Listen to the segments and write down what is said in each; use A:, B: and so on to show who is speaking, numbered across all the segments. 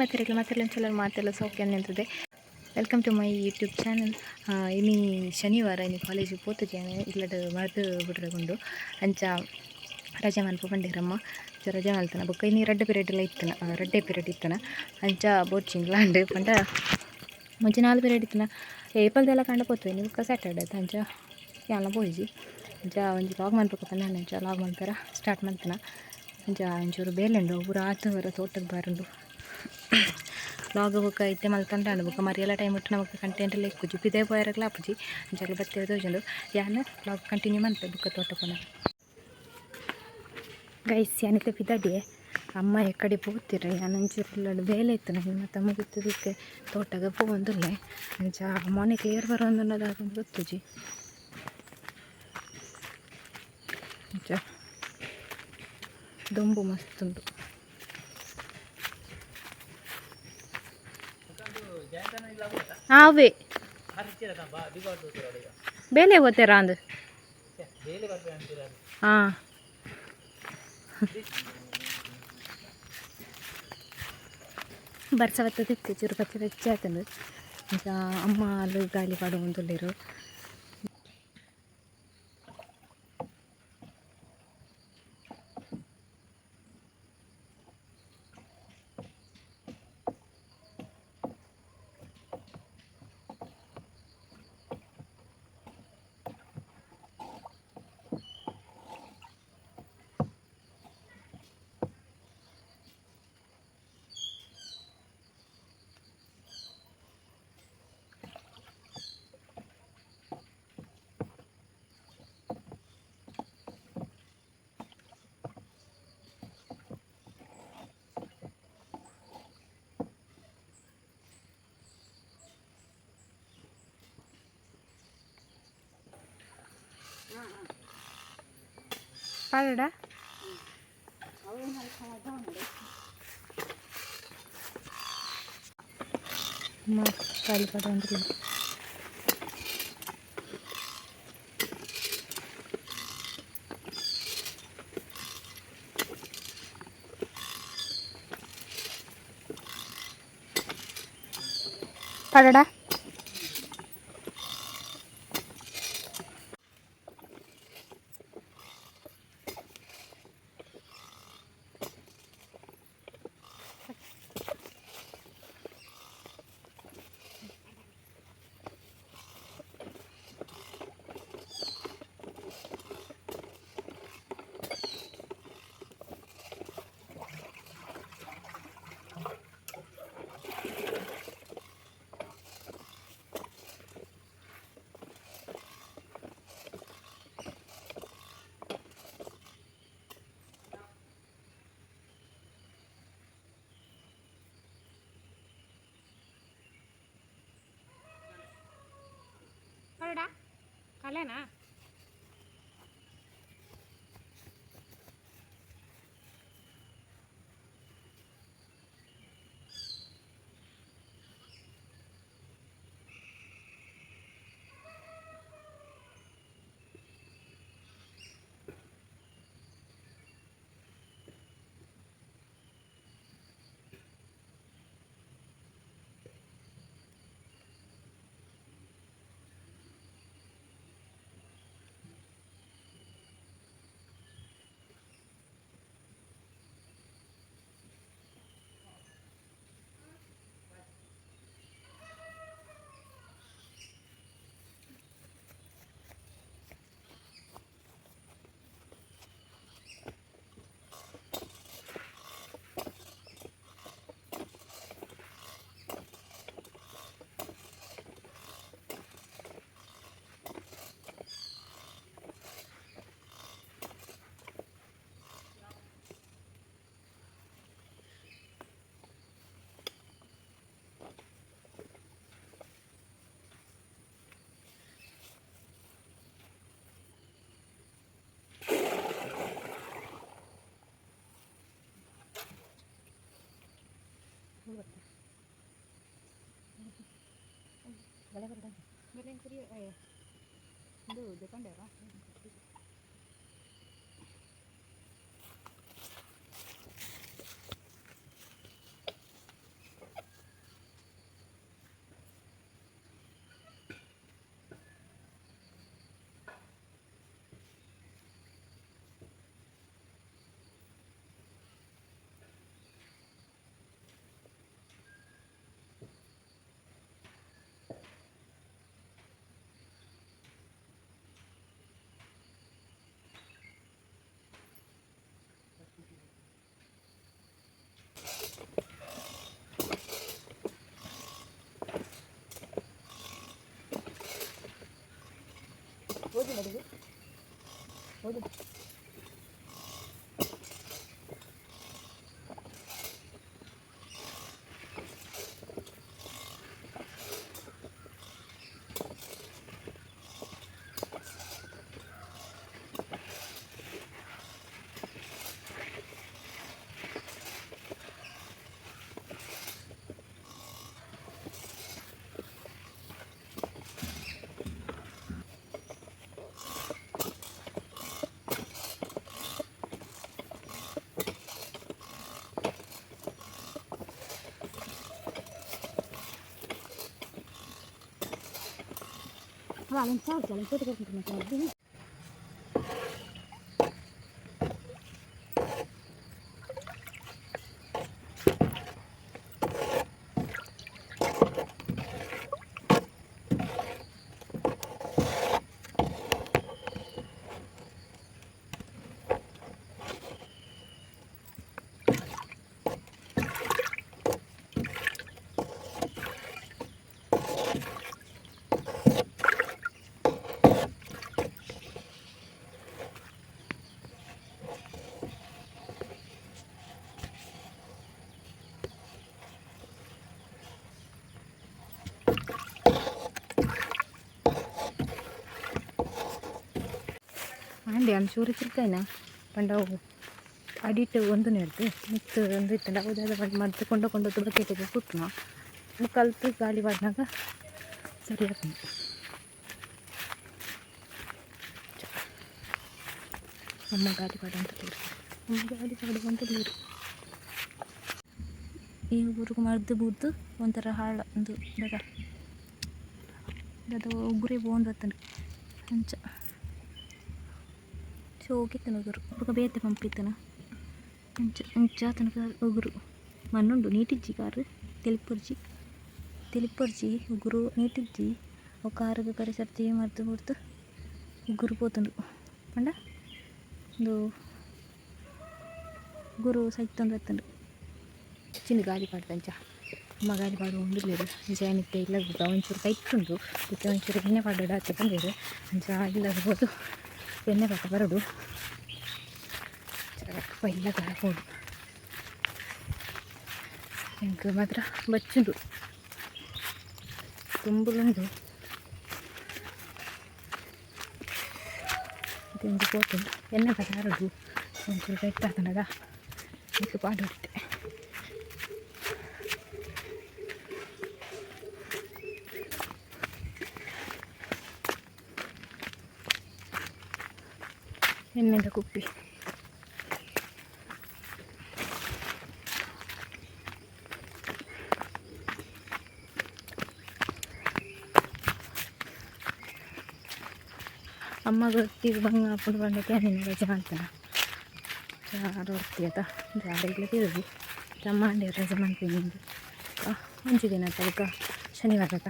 A: ಮಾತೆರೆಗ್ಲ ಮಾತೆರ್ಲ ಚಲೋ ಮಾತೆಲ್ಲ ಸೌಖ್ಯ ನಿಂತದೆ. Welcome to my YouTube channel. ಇನಿ ಶನಿವಾರ, ಇನಿ ಕಾಲೇಜ್ ಪೋತುಜಿ ಇಲ್ಲಡ್ ಮರ್ದ್ ಬುಡ್ರಗುಂಡು. ಅಂಚ ರಜೆ ಮನ್ಪು ಪಂಡೆರಮ್ಮ, ಅಂಚ ರಜೆ ಮಲ್ತನ. ಬೊಕ್ಕ ಇನಿ ರಡ್ಡ್ ಪೀರಿಯಡ್ ಲ ಇತ್ತನ, ರಡ್ಡೆ ಪೀರಿಯಡ್ ಇತ್ತನ. ಅಂಚ ಬೋಡ್ಚಿಂಗ್ಲಾಂಡ್ ಪಂಡ ಒಂಜಿ ನಾಲ್ ಪೀರಿಯಡ್ ಇತ್ತನ. ಏಪಲ್ದೆಲ್ಲ ಕಂಡ ಪೋತು ಇನಿ ಬೊಕ್ಕ ಸ್ಯಾಟರ್ಡೆ ಅಂಚ ಯಾನ್ಲ ಪೋಯಿಜಿ. ಅಂಚ ಒಂಜಿ ಲಾಗ್ ಮನ್ಪುಕ ಪಂಡ ಅಂಚ ಲಾಗ್ ಮನ್ಪೆರ ಸ್ಟಾರ್ಟ್ ಮಲ್ತನ. ಅಂಚ ಒಂಚೂರು ಬೇಲೆ ಉಂಡು, ಪೂರ ಆತು ವರ ತೋಟಗ್ ಬಾರುಂಡು. ಲಾಗ್ ಬೊಕ್ಕ ಇತ್ತೆ ಮಲ್ತಂಡ ಬೊಕ್ಕ ಮರಿಯಲ ಟೈಮ್ ಇಟ್ಟು ನಮಕ್ ಕಂಟೆಂಟ್ ಎಲ್ಲ ಇಕ್ಕುಜಿ, ಪಿದೆ ಪೋಯೆರೆಗ್ಲ ಆಪುಜಿ. ಅಂಚಾಗ್ಲ ಬತ್ತೆ ತೋಜುಂಡು. ಯಾನ್ ಲಾಗ್ ಕಂಟಿನ್ಯೂ ಮನ್ಪೆ ಬೊಕ್ಕ ತೋಟ ಪೋನ. ಗೈಸ್, ಯಾನಿತ್ತೆ ಪಿದಡಿಯೆ. ಅಮ್ಮ ಎಕ್ಕಡೆ ಪೋತಿರ, ಯಾನ್ ಒಂಚೂರು ಇಲ್ಲಡ್ ಬೇಲೆ ಇತ್ತು ನಂಗೆ ಮತ್ತು ಮುಗಿತದಿತ್ತೆ ತೋಟಗ ಪೋವೊಂದುಲ್ಲೆ. ಅಂಚ ಮೋನೆ ಕ್ಲಿಯರ್ ಬರೋಂದುನ್ನದ ಗೊತ್ತುಜಿ. ಅಂಚ ದೊಂಬು ಮಸ್ತ್ ಉಂಡು. ಅವೇ ಬೇಲೆ ಹೋಗ್ತೀರಾ ಅಂದು. ಹಾಂ, ಬರ್ಸ ಬತ್ತದಿತ್ತು, ಚೂರು ಪಚ್ಚೆ ಪಚ್ಚೆ ಆತಂದು. ಅಂಚ ಅಮ್ಮ ಅಲ್ಲು ಗಾಳಿ ಪಾಡೊಂದುಲ್ಲೆರ್. ಪಾಡಡ. ಅಮ್ಮ ಗಾಳಿ ಪಾಡೊಂದುಲ್ಲೆರ್. ಪಾಡಡ. ಪಾಡಡ ಕಲೆನಾ. ಆಂಡೆ ಒಂಚೂರು ತಿರ್ಗಾಯಿನ ಪಂಡ ಅವು ಅಡಿಟ್ ಒಂದು ನೆಡ್ದು ಮಿತ್ತು ಒಂದು ಇತ್ತಂಡ ಅವು ದಾದ ಪಂಡ ಮದ್ದು ಕೊಂಡು ಕೊಂಡು ಬಕೆಟಿಗೆ ಕುಟ್ಟುನ ಕಲ್ತು ಗಾಳಿ ಪಾಡ್ನಾಗ ಸರಿ ಆಪುಂಡು. ಅಮ್ಮ ಗಾಳಿ ಪಾಡೊಂದುಲ್ಲೆರ್ ಅಮ್ಮ ಗಾಳಿ ಪಾಡೊಂದುಲ್ಲೆರ್. ಈ ಊರುಗು ಮರ್ದ್ ಬೂರ್ದು ಒಂಥರ ಹಾಳ್ ಉಂದು ದಾದ ದಾದ ಉಗುರೇ ಪೋವೊಂದು ಬತ್ತುಂಡು ಅಂಚ ಶೋಕಿತ್ತುಂಡು ಉಗುರು ಬೊಕ ಬೇತೆ ಪಂಪ್ ಇತ್ತುಂಡು ಅಂಚ ಅಂಚಾತುಂಡು ಉಗುರು ಮಣ್ಣುಂಡು ನೀಟಿಜ್ಜಿ ಕಾರ್ ತೆಲಿಪೊರ್ಚಿ ತೆಲಿಪೊರ್ಚಿ ಉಗುರು ನೀಟಿಜ್ಜಿ ಅವು ಕಾರುಗು ಕರಿ ಸರ್ತಿ ಮರ್ದ್ ಬೂರ್ದು ಉಗುರು ಪೋತುಂಡು ಪಂಡ ಉಂದು ಉಗುರು ಸೈತೊಂದು ಬತ್ತುಂಡು. ಚಿನ್ನ ಗಾಳಿ ಪಾಡ್ದಂಚ ಅಮ್ಮ ಗಾಳಿ ಪಾಡೊಂದುಲ್ಲೆರ್ ಅಂಚ ಯಾನ್ ಇತ್ತೆ ಇಲ್ಲಗ್ ಪೋಪ ಒಂಚೂರು ಕೈತುಂಡು ಇತ್ತೆ ಒಂಚೂರು ಎಣ್ಣೆ ಪಾಡೊಡು ಆತೆ ಪಂಡೆರ್ ಅಂಚ ಇಲ್ಲಗ್ ಪೋದು ಎಣ್ಣೆ ಪಾಕ ಬರೊಡು ಇಲ್ಲಗ್ ಪೋಡು ಎಂಕ್ ಮಾತ್ರ ಬಚ್ಚುಂಡು ತುಂಬುಲುಂಡು ಇತ್ತೆ ಒಂಜಿ ಪೋತು ಎಣ್ಣೆ ಪಾಕ ಬರೊಡು ಒಂಚೂರು ಕೈಟ್ ಆತುಂಡದ ಐಕ್ ಪಾಡೊಡು ಇತ್ತೆ. ಎಣ್ಣೆದ ಕುಪ್ಪಿ. ಅಮ್ಮಗ್ ಒರ್ತಿಗ್ ಬಂಗ ಆಪುಂಡು ಪಂಡ ಕೇನಿನ ರಜೆ ಮಲ್ತುನ ಜಾರ ಒರ್ತಿ ಅತ ಜಾರಿಗ್ಲ ತಿರುಗಿ ಅಮ್ಮ ರಜೆ ಮನ್ಪಿನಿ ಒಂಜಿ ದಿನ ಬೊಕ ಶನಿವಾರ ಅತ.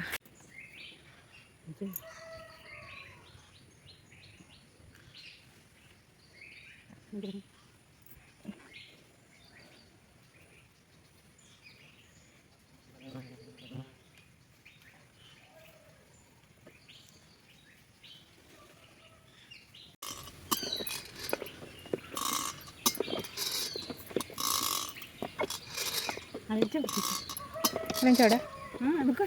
A: ಎಂಚ ಅದಕ್ಕೆ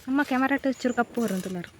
A: ಅಮ್ಮ ಕ್ಯಾಮರಾ ಚೂರು ಕಪ್ಪು ಬರುಂತುಲ್ಲರು.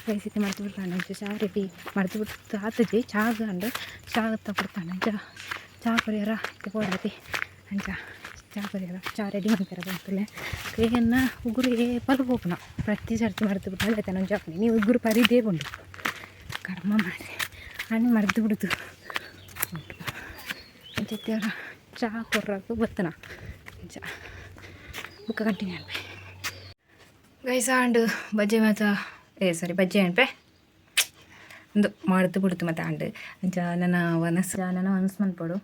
A: ಗೈಸ್ ಇತ್ತೆ ಮರ್ದ್ ಬುಡ್ತಾಂಡ್ ಅಂಚ ಚಾ ರೆಡಿ ಮರ್ದ್ ಬುಡ್ದು ಆತುಜಿ ಚಾ ಆಂಡ್ ಚಾ ಕೊರ್ತಾಂಡ್ ಅಂಚ ಚಾ ಕೊರಿಯರ ಇತ್ತೆ ಪೋಡಾತೆ ಅಂಚ ಚಾ ಕೊರಿಯರ ಚಾ ರೆಡಿ ಮನ್ಪೆರೆ ಪೋತುಲ್ಲೆ. ಎನ್ನ ಉಗುರು ಏಪಲ ಪೋಪುನ ಪ್ರತಿ ಸರ್ತಿ ಮರ್ದ್ ಬುಡ್ಂಡ ಐತ ಒಂಜಿ ಆಪುಂಡು. ಇನಿ ಉಗುರು ಪರಿದೇ ಪೋಂಡು ಕರ್ಮ ಮಾರ್ರೆ ಆನಿ ಮರ್ದ್ ಬುಡ್ದು ಅಂಚ ಇತ್ತೆ ಚಾ ಕೊರ್ರಗ್ ಬತ್ತನ ಅಂಚ ಬುಕ್ಕ ಕಂಟಿನ್ಯೂ ಅನ್ಪೆ. ಗೈಸ್ ಆಂಡ್ ಬಜ್ಜೆ ಮಾತ ಏ ಸಾರಿ ಬಜ್ಜೆ ಅನ್ಪೆ ಉಂದು ಮರ್ದ್ ಬುಡ್ದು ಮಾತ ಆಂಡ್. ಅಂಚ ನನ ವನಸ್ ನನ ವನಸ್ ಮನ್ಪೊಡು.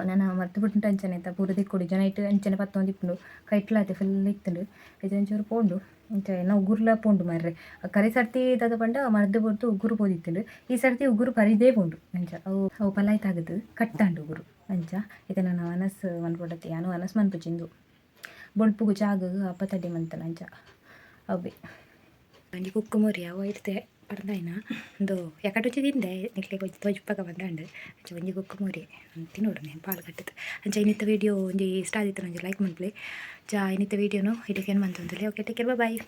A: ನನ ಮರ್ದ್ ಬುಡ್ಂಡ ಅಂಚನೆ ಪೂರ ತಿಕ್ಕೊಡು ಜನ ಇಟ್ಟು ಅಂಚನೆ ಪತ್ತೊಂದಿಪ್ಪುಂಡು ಕೈಟ್ಲಾತೆ ಫುಲ್ ಇತ್ತುಂಡು ಐತ ಒಂಚೂರು ಪೋಂಡು. ಅಂಚ ಎನ್ನ ಉಗುರ್ಲ ಪೋಂಡು ಮಾರ್ರೆ. ಕರಿ ಸರ್ತಿ ದಾದ ಪಂಡ ಮರ್ದ್ ಬುಡ್ದು ಉಗುರು ಪೋದಿತ್ತುಂಡು. ಈ ಸರ್ತಿ ಉಗುರು ಪರಿದೇ ಪೋಂಡು. ಅಂಚ ಅವು ಅವು ಪಲಾಯಿ ತಾಗುದು ಕಟ್ಟಾಂಡು ಉಗುರು. ಅಂಚ ಇತ್ತೆ ನನ ವನಸ್ ಮನ್ಪೊಡತ್ತೆ ಯಾನ್ ವನಸ್ ಮನ್ಪುಜಿಂದು ಬೊಲ್ಪುಗು ಚಾಗ್ ಅಪ್ಪತಡ್ಡಿ ಮಂತನ ಅಂಚ ಅವ್ವೆ. ಒಂಜಿ ಕುಕ್ಕು ಮೊರಿ ಅವು ಇತ್ತೆ ಪರ್ದಾಯಿನ ಉಂದು ಎಕಟೊಂಜಿ ತಿಂದೆ ನಿಕ್ಲೆಗ್ ಒಂಜಿ ತೋಜಿಪಾಗ ಬಂದಾಂಡ್. ಅಂಚ ಒಂಜಿ ಕುಕ್ಕು ಮೊರಿ ತಿನ್ನೋಡು ನೇನ್ ಪಾಲ್ ಕಟ್ಟುದು. ಅಂಚ ಇನ್ನಿತ್ತ ವೀಡಿಯೋ ಒಂಜಿ ಇಷ್ಟ ಆದಿತ್ತುಂಡ ಒಂಜಿ ಲೈಕ್ ಮನ್ಪುಲೆ. ಚಾ ಇನ್ನಿತ್ತ ವೀಡಿಯೋನು ಇಡೆಗ್ ಎಂಡ್ ಮಂತೊಂದುಲ್ಲೆ. Okay, take care, boy.